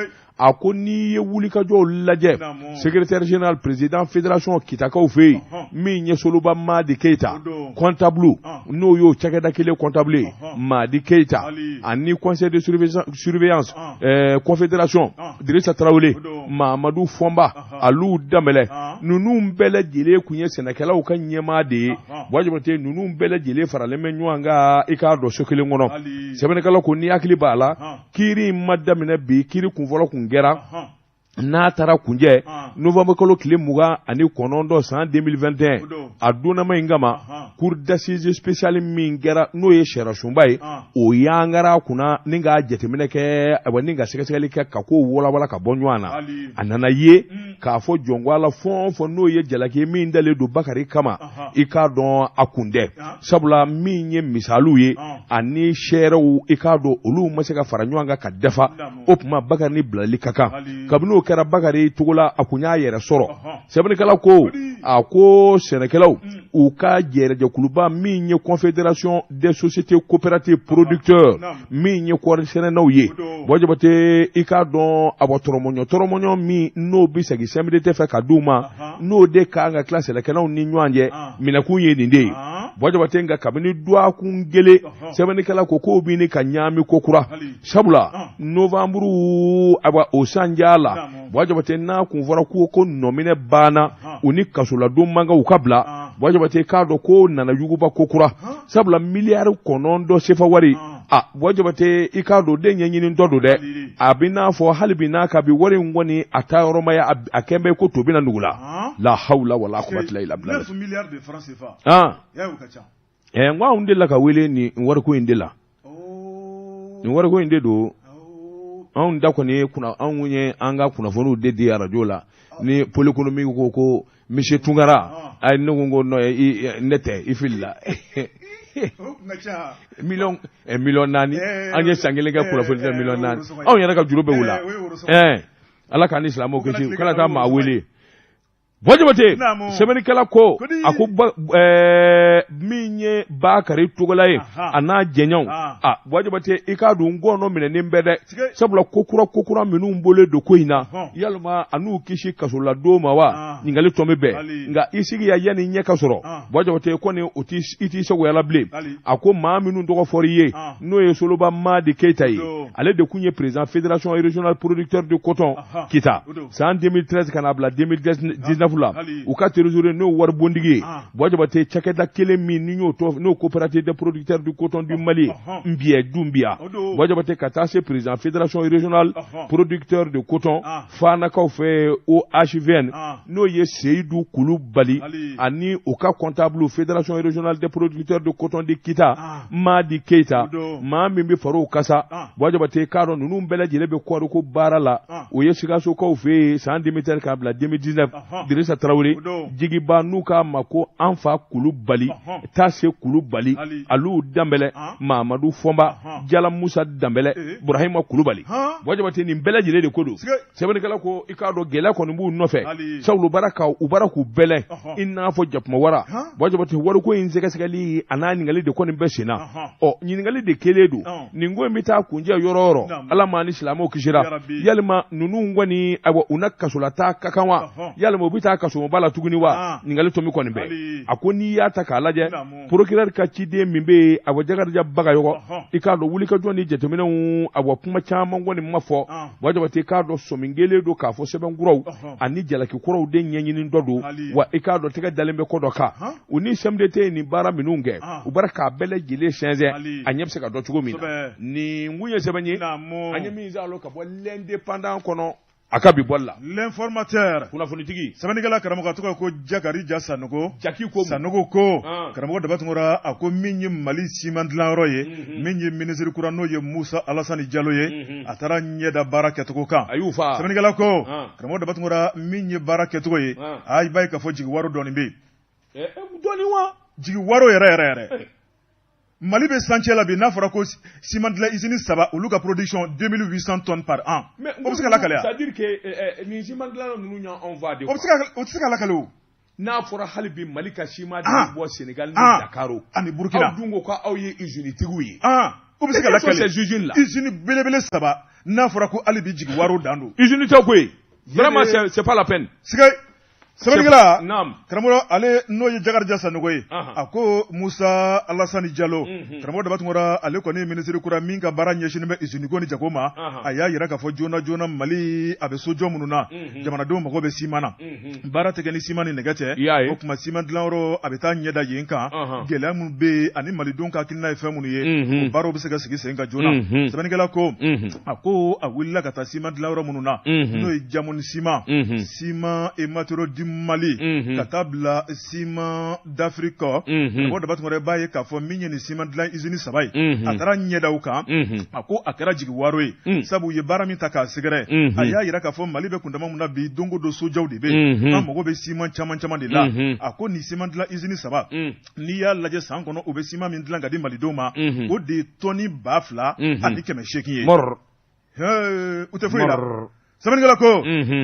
A ko n'i ye wulikajɔw lajɛ, secrétaire général, président fédération Kitakaw fɛ yen, min ye Soloba Madi Keyita, comptable, n'o y'o cakɛda kelen comptable ye, Madi Keyita, ani conseil de surveillance confédération, Dirisa Tarawele, Mamadu Fɔnba, Alu Danbɛlɛ, ninnu bɛɛ lajɛlen tun ye sɛnɛkɛlaw ka ɲɛmaa de ye. Buwa Jabate, ninnu bɛɛ lajɛlen faralen bɛ ɲɔgɔn kan, i k'a dɔn so kelen kɔnɔ. Sɛbɛnnikɛla ko n'i hakili b'a la, kiiri in ma daminɛ bi. Kiiri kunfɔlɔ kun kɛra, n'a taara kunjɛ novembre kalo tile 29 san 2021. A donnama in kama, cour d'assises spéciale min kɛra, n'o ye sariyasunba ye, o yangara a kunna ni k'a jateminɛ kɛ, ayiwa, ni ka sɛgɛsɛgɛli kɛ ka ko walawala ka bɔ ɲɔgɔn na. A nana ye k'a fɔ jɔnko a la, fɛn o fɛn n'o ye jalaki ye min dalen don Bakari kama, i k'a dɔn a kun tɛ, sabula min ye misaliw ye ani seerew, i k'a dɔn olu ma se ka fara ɲɔgɔn kan ka dafa. O tuma Bakari ni bilali ka kan. Kabini o kɛra Bakari Togola, a kun y'a yɛrɛ sɔrɔ. Sɛbɛnnikɛla ko, a ko sɛnɛkɛlaw u ka jɛrɛjɛkuluba min ye Confédération des sociétés coopératives producteurs, min ye kɔɔri sɛnɛnaw ye, Buwa Jabate, i k'a dɔn a bɔ tɔrɔmɔɲɔ tɔrɔmɔɲɔ min n'o bɛ segin CMDT fɛ ka d'u ma, n'o de kan ka tila sɛnɛkɛlaw ni ɲɔgɔn cɛ, minɛkun ye nin de ye. Buwa Jabate, nka kabini dɔgɔkun kelen, sɛbɛnnikɛla ko k'o bɛ ka ɲaami kokura, sabula novembre, ayiwa, o sandiya la, Buwa Jabate, n'a kun fɔra ko nɔminɛ banna, u ni kasoladon man kan u ka bila. Buwa Jabate, k'a dɔn ko nana yuguba kokura, sabula miliyari 9 sefa wari. A Buwa Jabate, i k'a dɔn den ɲɛɲini dɔ don dɛ. A bɛ n'a fɔ hali bi n'a ka bi wari in kɔni a taa yɔrɔ ma ye, a kɛn bɛ ko to bɛna nugu la. La hawla wala quwwata illa billah. N ko anw delila ka wele nin wariko in de la, nin wariko in de don. Anw da kɔni ye kunna, anw ye an ka kunnafoniw de di arajo la. Ni pôle économique ko monsieur Tunkara, ayi, ne ko non, ne tɛ, i filila. Miliyɔn 4, an ye san kelen kɛ kunnafoni tɛ, miliyɔn 4, anw yɛrɛ ka juru bɛ u la. Ala k'an ni silamɛw kisi, u kana taa maa wele. Buwa Jabate, sɛbɛnnikɛla ko a ko min ye Bakari Togola ye, a n'a jɛɲɔgɔnw, a Buwa Jabate, i k'a dɔn ngɔnɔ minɛnen bɛ dɛ, sabula kokura kokura minnu bɔlen don ko in na, yalima a n'u kisi kasoladon ma wa? Ɲininkali tɔ bɛ bɛn, nka i sigi ya yanni ɲɛ ka sɔrɔ. Buwa Jabate kɔni, o t'i i t'i sagoya la bilen. A ko maa minnu tɔgɔ fɔra i ye, n'o ye Soloba Madi Keyita ye, ale de tun ye président fédération régionale producteur de coton Kita san 2013 ka n'a bila 2019 la, u ka trésorier, n'o waribondigi ye. Buwa Jabate, cakɛda kelen min ni y'o tɔ, n'o coopérative des producteurs du coton du Mali, Nbiyɛ Dunbiya. Buwa Jabate, ka taa se président fédération régionale producteur de coton Fanakaw fɛ, OHVN, n'o ye Seyidu Kulubali, ani u ka comptable fédération régionale des producteurs de coton de Kita, Madi Keyita, maa min bɛ far'o kasa. Buwa Jabate, k'a dɔn ninnu bɛɛ lajɛlen bɛ kɔɔriko baara la, o ye Sikasokaw fɛ yen san 2013 k'a bila 2019. Dirisa Tarawele Jigiba, n'u k'a ma ko an fa Kulubali, Tase Kulubali, Alu Danbɛlɛ, Mamadu Fɔnba, Jala Musa Danbɛlɛ, Burahima Kulubali. Buwa Jabate, nin bɛɛ lajɛlen de ko don. Sɛbɛnnikɛla ko i k'a dɔn gɛlɛya kɔni b'u nɔfɛ, sabula u bara ka u bara k'u bɛlɛn i n'a fɔ jakuma wara. Buwa Jabate, wariko in sɛgɛsɛgɛli a n'a ɲininkali de kɔni bɛ sen na. Ɔ, ɲininkali de kelen don: nin ko in bɛ taa kuncɛ yɔrɔ o yɔrɔ, Ala ma ni silamɛw kisira, yalima ninnu kɔni, ayiwa, u na kasolata ka kan wa? Yalima u bɛ taa kasoba la tuguni wa? Ɲininkali tɔ min kɔni bɛ, a ko n'i y'a ta k'a lajɛ, procureur ka ciden min bɛ yen, ayiwa, Jakarija Bagayɔgɔ, i k'a dɔn wulikajɔ ni jateminɛw, ayiwa, kuma caman kɔni ma fɔ. Buwa Jabate, k'a dɔn sɔmi kelen don k'a fɔ sɛbɛn kuraw ani jalaki kuraw de ɲɛɲini dɔ don wa. I k'a dɔn tɛgɛ dalen bɛ ko dɔ kan, u ni CMDT ye nin baara minnu kɛ, u bara k'a bɛɛ lajɛlen sɛnsɛn, a ɲɛ bɛ se ka dɔn cogo min na. Nin kun ye sɛbɛn ye an ye min sɔrɔ ka bɔ L'Indépendant kɔnɔ a ka bi bɔli la. L'Informateur. Kunnafonitigi. Sɛbɛnnikɛla karamɔgɔ tɔgɔ ko Jakarija Sanogo. Jaki ko. Sanogo ko, karamɔgɔ Daba Tunkara, a ko min ye Mali siman dilanyɔrɔ ye, min ye minisiri kura, n'o ye Musa Alasani Jalo ye, a taara ɲɛda baara kɛcogo kan. A y'u fa. Sɛbɛnnikɛla ko, karamɔgɔ Daba Tunkara, min ye baara kɛcogo ye, a i b'a ye k'a fɔ jigi waro dɔɔnin bɛ yen. Dɔɔnin wa? Jigi waro yɛrɛ yɛrɛ yɛrɛ. Mali bɛ sancɛ la bi, n'a fɔra ko ciment dilan usine saba, olu ka production 2800 tonnes par an. Mais o bɛ se ka lakale wa? C'est à dire que nin ciment dilanna ninnu y'anw fa de. O bɛ se ka, o tɛ se ka lakale o. N'a fɔra hali bi Mali ka ciment de bɔ Sénégal ni Dakar ani Burkina. Aw dun ko k'aw ye usine tigiw ye. O bɛ se ka lakale. Ces usines là. Usine belebele saba, n'a fɔra ko hali bi jigi waro dan don. Usine tɛ koyi. Vraiment, c'est pas la peine. Siga sɛbɛnnikɛla. Naam. Karamɔgɔ, ale n'o ye Jakarija Sanogo ye, a ko Musa Alasani Jalo, karamɔgɔ Daba Tunkara, ale kɔni ye minisiri kura min ka baara ɲɛsinnen bɛ usine ko ni jago ma, a y'a yira k'a fɔ joona joona Mali a bɛ sojɔ minnu na, jamanadenw mago bɛ siman na, baara tɛ kɛ ni siman ni nɛgɛ cɛ. O tuma siman dilanyɔrɔ a bɛ taa ɲɛda yen kan, gɛlɛya minnu bɛ yen ani malidenw ka hakilina ye fɛn minnu ye, o baaraw bɛ se ka sigi sen kan joona. Sɛbɛnnikɛla ko, a ko a wulila ka taa siman dilanyɔrɔ minnu na, n'o ye Jamoni Ciment, Ciment et Matériaux du Mali, ka taa bila Ciment d'Afrique. Karamɔgɔ Daba Tunkara, b'a ye k'a fɔ min ye nin siman dilan usine saba ye, a taara ɲɛda u kan. A ko a kɛra jigi waro ye, sabu u ye baara min ta k'a sɛgɛrɛ. A y'a yira k'a fɔ Mali bɛ kundama min na bi, don o don sojɔw de bɛ yen, an mago bɛ siman caman caman de la. A ko nin siman dilan usine saba, n'i y'a lajɛ san kɔnɔ, u bɛ siman min dilan ka di malidenw ma, o de ye tɔni 2800 ye. U tɛ foyi la. Sɛbɛnnikɛla ko,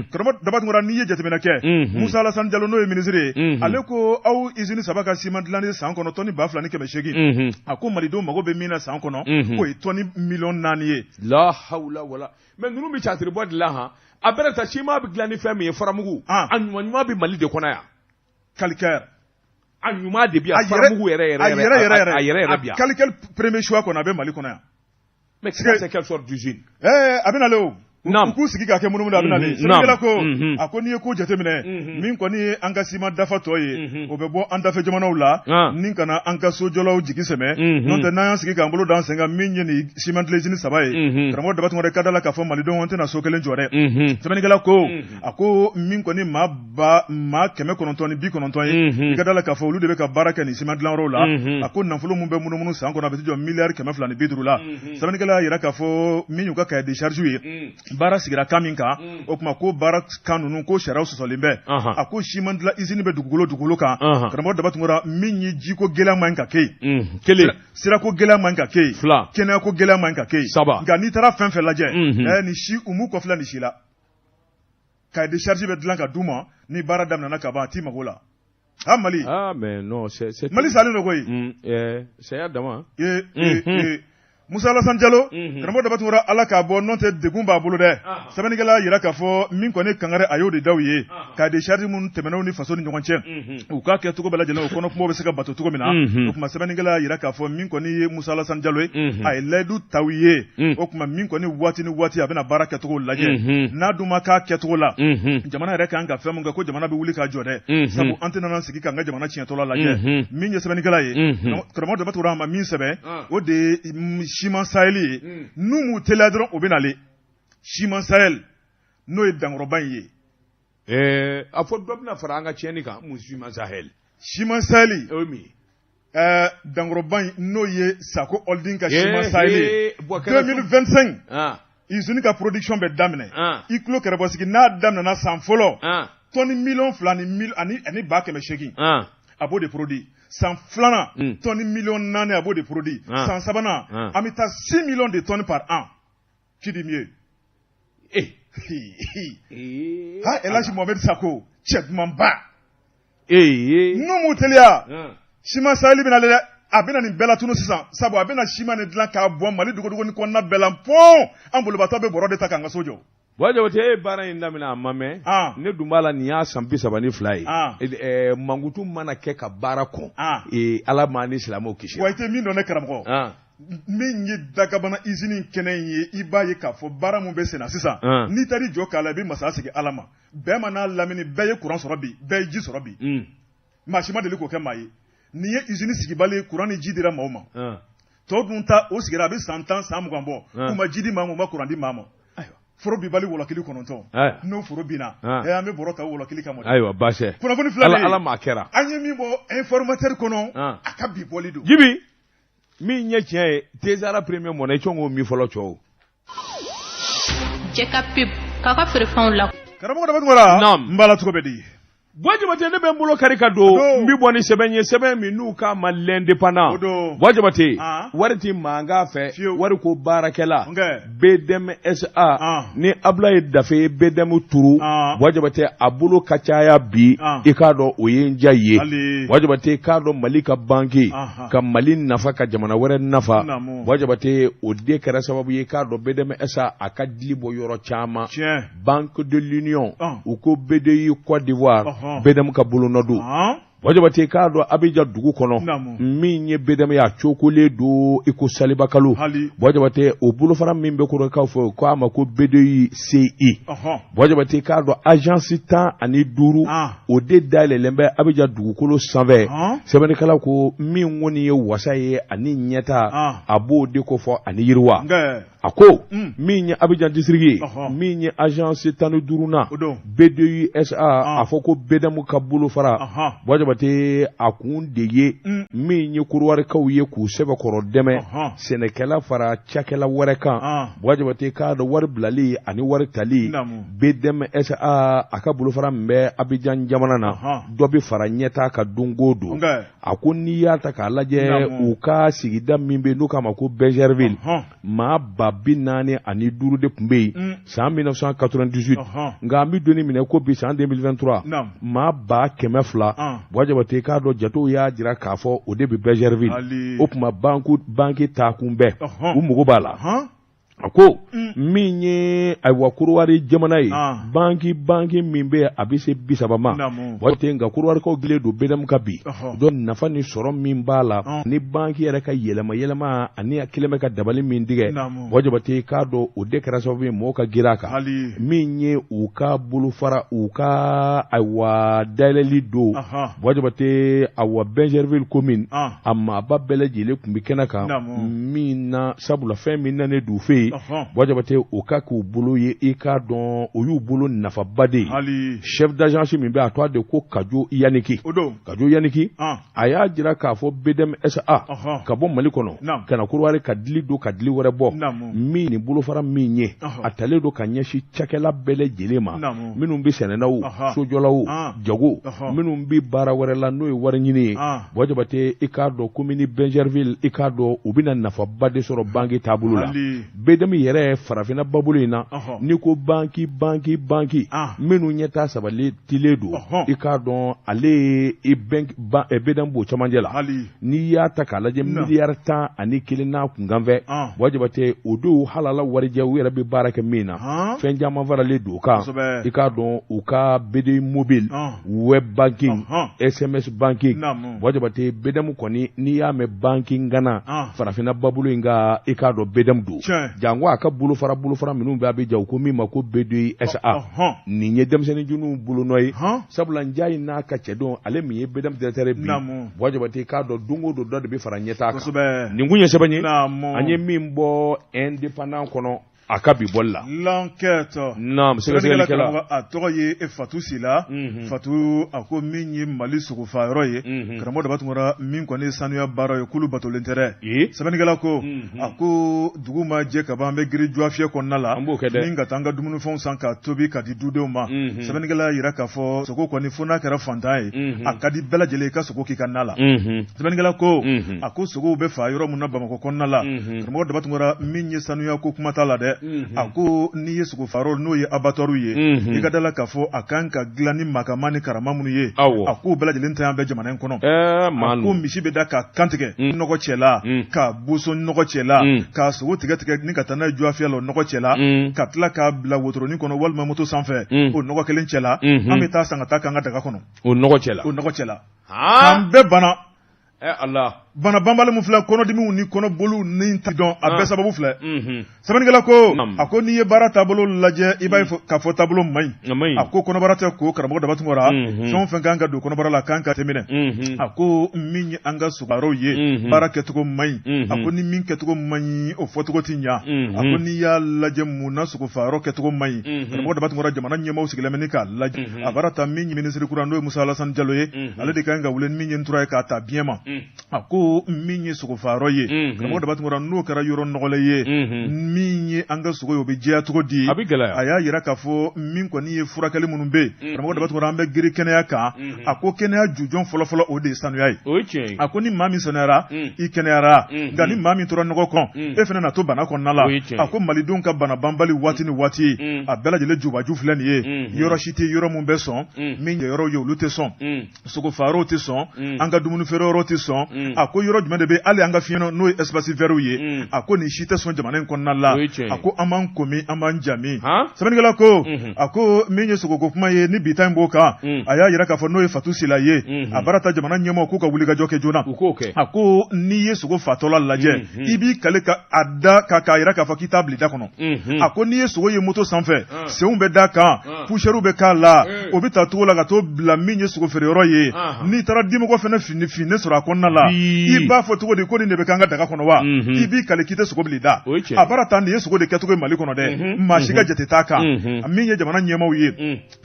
karamɔgɔ Daba Tunkara, n'i ye jateminɛ kɛ, Musa Alasani Jalo, n'o ye minisiri ye, ale ko aw usine saba ka siman dilanni san kɔnɔ tɔni 2800, a ko malidenw mago bɛ min na san kɔnɔ, o ye tɔni miliyɔn 4 ye. La hawla wala. Mais ninnu bɛ catiri bɔ dilan han, a bɛrɛ ta, siman bɛ dilan ni fɛn min ye, faramugu, a ɲuman ɲuman bɛ Mali de kɔnɔ yan. Calcaire. A ɲuman de bi yan, faramugu yɛrɛ yɛrɛ a yɛrɛ yɛrɛ a yɛrɛ yɛrɛ bi yan. A qualité premier choix kɔnɔ, a bɛ Mali kɔnɔ yan. Mais c'est quelle sorte d'usine? A bɛ nalen o. U k'u sigi k'a kɛ munumunu, a bɛ nalen. Sɛbɛnnikɛla ko, a ko n'i ye ko jateminɛ, min kɔni ye an ka siman dafa tɔ ye, o bɛ bɔ an dafɛ jamanaw la, ni ka na an ka sojɔlaw jigi sɛmɛ. N'o tɛ, n'an y'an sigi k'an bolo d'an sen kan, min ye nin siman dilan usine 3 ye, karamɔgɔ Daba Tunkara, ka da la k'a fɔ malidenw an tɛna so kelen jɔ dɛ. Sɛbɛnnikɛla ko, a ko min kɔni maa 990 ye, i ka da la k'a fɔ olu de bɛ ka baara kɛ nin siman dilanyɔrɔw la. A ko nafolo min bɛ munumunu san kɔnɔ, a bɛ jɔ miliyari 250 la. Sɛbɛnnikɛla y'a jira k'a fɔ min y'u ka cahier de charge ye, baara sigira kan min kan, o tuma ko baara kan ninnu ko sariyaw sɔsɔlen bɛ. A ko siman dilan usine bɛ dugukolo kan, karamɔgɔ Daba Tunkara, min ye jiko gɛlɛya man ka kɛ yen, kelen, sirako gɛlɛya man ka kɛ yen, fila, kɛnɛyako gɛlɛya man ka kɛ yen, saba. Nka n'i taara fɛn fɛn lajɛ, nin si u m'u kɔfilɛ nin si la. Cahier de charge bɛ dilan ka d'u ma, ni baara daminɛna ka ban, a t'i mago la. Ah, Mali. Ah, mais non, c'est Mali salen don koyi. Saya dama. Musa Alassane Diallo, karamɔgɔ Daba Tunkara, Ala k'a bɔ, n'o tɛ degun b'a bolo dɛ. Sɛbɛnnikɛla y'a jira k'a fɔ min kɔni kangari a y'o de daw ye, cahier de charge minnu tɛmɛn'u ni faso ni ɲɔgɔn cɛ, u k'a kɛ cogo bɛɛ lajɛlen, o kɔnɔ kumaw bɛ se ka bato cogo min na. O tuma sɛbɛnnikɛla y'a jira k'a fɔ min kɔni ye Musa Alassane Diallo ye, a ye layidu ta u ye. O tuma min kɔni waati ni waati a bɛna baara kɛcogo lajɛ, n'a dun ma k'a kɛcogo la, jamana yɛrɛ kan ka fɛn min kɛ, ko jamana bɛ wuli k'a jɔ dɛ, sabu an tɛna sigi k'an ka jamana tiɲɛtɔla lajɛ. Min ye sɛbɛnnikɛla ye, karamɔgɔ Daba Tunkara, a ma min sɛbɛn, o de ye Ciment Sahel ye. N'u m'u teliya dɔrɔn, o bɛ nalen. Ciment Sahel, n'o ye dankɔrɔba in ye. A fɔ dɔ bɛna fara an ka tiɲɛni kan, mun Ciment Sahel? Ciment Sahel. O ye min ye? Dankɔrɔba in, n'o ye Sako Holding ka Ciment Sahel ye. 2025, usine ka production bɛ daminɛ. I tulo kɛrɛbɔsigi, n'a daminɛna san fɔlɔ, tɔni miliyɔn 2 ni ani 800,000, a b'o de produit. San filanan, tɔni miliyɔn 4, a b'o de produit. San sabanan, an bɛ taa 6 millions de tonnes par an. Qui dit mieux? Ha, El Hadji Mohamed Sako, cɛ dumanba. N'u m'u teliya, Ciment Sahel bɛna dɛ, a bɛna nin bɛɛ latunu sisan, sabu a bɛna ciment de dilan k'a bɔn Mali dogodogo ni kɔnɔna bɛɛ la pɔn, an bolibatɔ bɛ bɔrɔ de ta k'an ka so jɔ. Buwa Jabate, e ye baara in daminɛ a ma mɛn. Ne dun b'a la, nin y'a san 32 ye. Mankutu mana kɛ ka baara kɔn, Ala m'an ni silamɛw kisi. Wa i tɛ min dɔn, ne karamɔgɔ, min ye Dagabana usine kɛnɛ in ye, i b'a ye k'a fɔ baara mun bɛ sen na sisan, n'i taar'i jɔ k'a la, i bɛ masaya sigi Ala ma. Bɛɛ ma n'a lamini, bɛɛ ye courant sɔrɔ bi, bɛɛ ye ji sɔrɔ bi. Maa si ma deli k'o kɛ maa ye. Nin ye usine sigibali ye, courant ni ji dira maaw ma. Tɔw dun ta, o sigira a bɛ san 10, san 20 bɔ, k'u ma ji di maa ma, u ma courant di maa ma. Foro bibali wɔlɔkili 9, n'o foro binna, an bɛ bɔrɔ ta wɔlɔkili kama. Ayiwa, baasi tɛ. Kunnafoni filɛ nin ye. Ala m'a kɛra. An ye min bɔ informateur kɔnɔ, a ka bi bɔli don. Jibi, min ye tiɲɛ ye, Tezara premier mɔnɛ, i cɔn k'o min fɔlɔ cɛw. Jɛ ka pub k'a ka feerefɛnw la. Karamɔgɔ Daba Tunkara, n b'a la cogo bɛ di? Buwa Jabate, ne bɛ n bolo kari ka don, n bɛ bɔ ni sɛbɛn ye, sɛbɛn min n'u k'a ma L'Indépendant. Buwa Jabate, wari ti mankan fɛ, wari ko baarakɛla BDM SA ni Abulaye Dafe ye BDM turu. Buwa Jabate, a bolo ka caya bi, i k'a dɔn o ye n diya ye. Buwa Jabate, i k'a dɔn Mali ka banque ka Mali nafa, ka jamana wɛrɛ nafa. Buwa Jabate, o de kɛra sababu ye, i k'a dɔn BDM SA a ka dili bɔ yɔrɔ caman. Banque de l'Union, u ko BDI Côte d'Ivoire, BDM ka bolonɔ don. Buwa Jabate, k'a dɔn Abidjan dugu kɔnɔ, min ye BDM ye, a cokolen don i ko saliba kalo. Buwa Jabate, o bolofara min bɛ kɔrɔkaw fɛ, o k'a ma ko BDI CI. Buwa Jabate, k'a dɔn agence 15, o de dayɛlɛlen bɛ Abidjan dugukolo sanfɛ. Sɛbɛnnikɛla ko min kɔni ye wasa ye ani ɲɛta, a b'o de kofɔ ani yiriwa. A ko min ye Abidjan district ye, min ye agence 15nan BDI SA, a fɔ ko BDM ka bolofara. Buwa Jabate, a kun de ye min ye Kodiwarikaw ye k'u sɛbɛkɔrɔ dɛmɛ, sɛnɛkɛla fara cakɛla wɛrɛ kan. Buwa Jabate, k'a dɔn wari bilali ani wari tali, BDM SA a ka bolofara min bɛ Abidjan jamana na, dɔ bɛ fara ɲɛtaa ka don o don. A ko n'i y'a ta k'a lajɛ, u ka sigida min bɛ n'u k'a ma ko Bingerville, maa 45,000 de tun bɛ yen san 1998, nka an bɛ donni minɛ ko bi san 2023, maa 200,000. Buwa Jabate, k'a dɔn jatew y'a jira k'a fɔ o de bɛ Bingerville. O tuma banque taakun bɛɛ u mago b'a la. A ko min ye ayiwa Korowari jamana ye banki banki min bɛ a bɛ se 30 ma waati nka Korowarikaw gilen don BDM kan bi donc nafa ni sɔrɔ min b'a la ni banki yɛrɛ ka yɛlɛma yɛlɛma ani a kɛlen bɛ ka dabali min tigɛ Buwa Jabate k'a dɔn o de kɛra sababu ye mɔgɔw ka girin a kan min ye u ka bolofara u ka ayiwa dayɛlɛli don Buwa Jabate awa Bingerville commune a maaba bɛɛ lajɛlen tun bɛ kɛnɛ kan min na sabula fɛn min nanen d'u fɛ yen Buwa Jabate o ka k'u bolo ye i k'a dɔn o y'u bolo nafaba de ye chef d'agence min bɛ a tɔgɔ de ko Kajo Yaniki Kajo Yaniki a y'a jira k'a fɔ BDM SA ka bɔ Mali kɔnɔ ka na Korowari ka dili don ka dili wɛrɛ bɔ min ni bolofara min ye a talen don ka ɲɛsin cakɛla bɛɛ lajɛlen ma minnu bɛ sɛnɛ na o sojɔla o jago minnu bɛ baara wɛrɛ la n'o ye wari ɲini ye Buwa Jabate i k'a dɔn commune Bingerville i k'a dɔn u bɛna nafaba de sɔrɔ banki taabolo la BDM yɛrɛ farafinna babolo in na n'i ko banki banki banki minnu ɲɛtaa sabatilen don i k'a dɔn ale ye BDM b'o cɛmancɛ la n'i y'a ta k'a lajɛ miliyari 11 n'a kunkanfɛ Buwa Jabate o don halala warijɛ u yɛrɛ bɛ baara kɛ min na fɛn caman faralen don o kan i k'a dɔn u ka BDI mobile web banking SMS banking Buwa Jabate BDM kɔni n'i y'a mɛn banki ŋana farafinna babolo in kan i k'a dɔn BDM don janko a ka bolofara bolofara minnu bɛ Abijan u ko min ma ko BDI SA nin ye denmisɛnninjuninw bolonɔ ye sabula Njayi n'a ka cɛdenw ale min ye BDM directeur ye bi Buwa Jabate i k'a dɔn don o don dɔ de bɛ fara ɲɛtaa kan nin kun ye sɛbɛn ye an ye min bɔ Indépendant kɔnɔ a ka bi bɔli la l'enquête naam sɛgɛsɛgɛlikɛla a tɔgɔ ye Fatu Sila Fatu a ko min ye Mali sogofa yɔrɔ ye karamɔgɔ Daba Tunkara min kɔni ye sanuya baara ye k'olu batolen tɛ dɛ sɛbɛnnikɛla ko a ko dugu ma jɛ ka ban an bɛ girin jɔfiyɛ kɔnɔna la an b'o kɛ dɛ ni ka taa an ka dumunifɛnw san k'a tobi ka di dudenw ma sɛbɛnnikɛla y'a jira k'a fɔ sogo kɔni fo n'a kɛra fantan ye a ka di bɛɛ lajɛlen i ka sogo k'i ka na la sɛbɛnnikɛla ko a ko sogow bɛ faa yɔrɔ min na Bamakɔ kɔnɔna la karamɔgɔ Daba Tunkara min ye sanuya ko kuma t'a la dɛ a ko n'i ye sogo faayɔrɔ n'o ye abattoir ye i ka da la k'a fɔ a kan ka dilan ni makama ni karama minnu ye a k'o bɛɛ lajɛlen tɛ an bɛɛ jamana in kɔnɔ a ko misi bɛ da ka kantigɛ nɔgɔ cɛ la ka boso nɔgɔ cɛ la ka sogo tigɛ tigɛ ni ka taa n'a ye jɔfiyɛ la o nɔgɔ cɛ la ka tila k'a bila wotoronin kɔnɔ walima moto sanfɛ o nɔgɔ kelen cɛ la an bɛ taa san ka taa k'an ka daga kɔnɔ o nɔgɔ cɛ la o nɔgɔ cɛ la an bɛɛ bana ala bana banbali min filɛ kɔnɔdimiw ni kɔnɔboliw ni ta dɔn a bɛɛ sababu filɛ sɛbɛnnikɛla ko a ko n'i ye baara taabolo lajɛ i b'a ye k'a fɔ taabolo man ɲi a ko kɔnɔbara tɛ ko karamɔgɔ Daba Tunkara fɛn o fɛn kan ka don kɔnɔbara la kan ka tɛmɛnɛ a ko min ye an ka sogoyɔrɔw ye baara kɛcogo man ɲi a ko ni min kɛcogo man ɲi o fɔcogo tɛ ɲa a ko n'i y'a lajɛ mun na sogofaayɔrɔ kɛcogo man ɲi karamɔgɔ Daba Tunkara jamana ɲɛmaaw sigilen bɛ ni k'a lajɛ a baara ta min ye minisiri kura n'o ye Musa Alasani Jalo ye ale de ka kan ka wuli ni min ye ntura ye k'a ta biɲɛ ma a ko min ye sogofaayɔrɔ ye karamɔgɔ Daba Tunkara n'o kɛra yɔrɔ nɔgɔlen ye min ye an ka sogo ye o bɛ jɛya cogo di a bɛ gɛlɛya a y'a jira k'a fɔ min kɔni ye furakɛli minnu bɛ yen karamɔgɔ Daba Tunkara an bɛ girin kɛnɛya kan a ko kɛnɛya jujɔn fɔlɔfɔlɔ o de ye sanuya ye o ye tiɲɛ ye a ko ni maa min sanuyara i kɛnɛyara nka ni maa min tora nɔgɔ kɔn e fana na to bana kɔnɔna la a ko malidenw ka bana banbali waati ni waati a bɛɛ lajɛlen jubaju filɛ nin ye yɔrɔ si tɛ yɔrɔ min bɛ sɔn min ye yɔrɔ ye olu tɛ sɔn sogofaayɔrɔw tɛ sɔn an ka dumuni feere yɔrɔ tɛ sɔn a ko yɔrɔ jumɛn de bɛ hali an ka fiɲɛ n'o ye espace vert ye a ko nin si tɛ sɔn jamana in kɔnɔna la a ko an b'an ko min an b'an ja min sɛbɛnnikɛla ko a ko min ye sogoko kuma ye ni bi ta in b'o kan a y'a jira k'a fɔ n'o ye Fatu Sila ye a baara ta jamana ɲɛmaaw k'u ka wulikajɔ kɛ joona a ko n'i ye sogo fatɔla lajɛ i b'i kale ka a da ka k'a jira k'a fɔ k'i t'a bila i da kɔnɔ a ko n'i ye sogo ye moto sanfɛ senw bɛ d'a kan poussière bɛ k'a la o bɛ taa cogo la ka t'o bila min ye sogo feere yɔrɔ ye n'i taara dimɔgɔ fana fini finnen sɔrɔ a kɔnɔna la i b'a fɔ cogo di ko nin de bɛ k'an ka daga kɔnɔ wa i b'i kale k'i tɛ sogo bila i da a baara ta nin ye sogo de kɛcogo ye Mali kɔnɔ dɛ maa si ka jate t'a kan min ye jamana ɲɛmaaw ye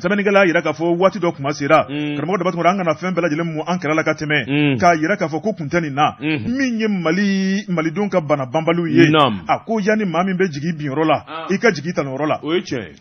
sɛbɛnnikɛla y'a jira k'a fɔ waati dɔ kuma sera karamɔgɔ Daba Tunkara an kana fɛn bɛɛ lajɛlen mu an kɛrɛ la ka tɛmɛ k'a jira k'a fɔ ko kun tɛ nin na min ye Mali malidenw ka bana banbaliw ye a ko yanni maa min bɛ jigin binyɔrɔ la i ka jigin tanuyɔrɔ la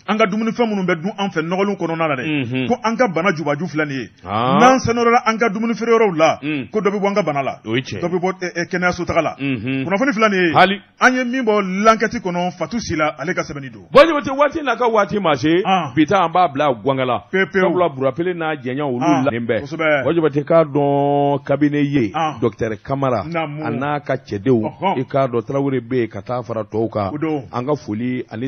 an ka dumunifɛn minnu bɛ dun an fɛ nɔgɔlenw kɔnɔna na dɛ ko an ka bana jubaju filɛ nin ye n'an sanuyara an ka dumuni feere yɔrɔw la ko dɔ bɛ bɔ an ka bana la. Dɔ bɛ bɔ kɛnɛyaso taga la. Kunnafoni filɛ nin ye. Hali. An ye min bɔ l'enquête kɔnɔ, Fatu Sila ale ka sɛbɛnni don. Buwa Jabate, waati n'a ka waati ma se, bi ta an b'a bila gwangala. Pewu pewu. Sabula burapele n'a jɛɲa olu lanen bɛ. Kosɛbɛ. Buwa Jabate k'a dɔn cabinet ye. Docteur Kamara. Naamu. A n'a ka cɛdenw. I k'a dɔn Tarawele bɛ yen ka taa fara tɔw kan. O don. An ka foli ani.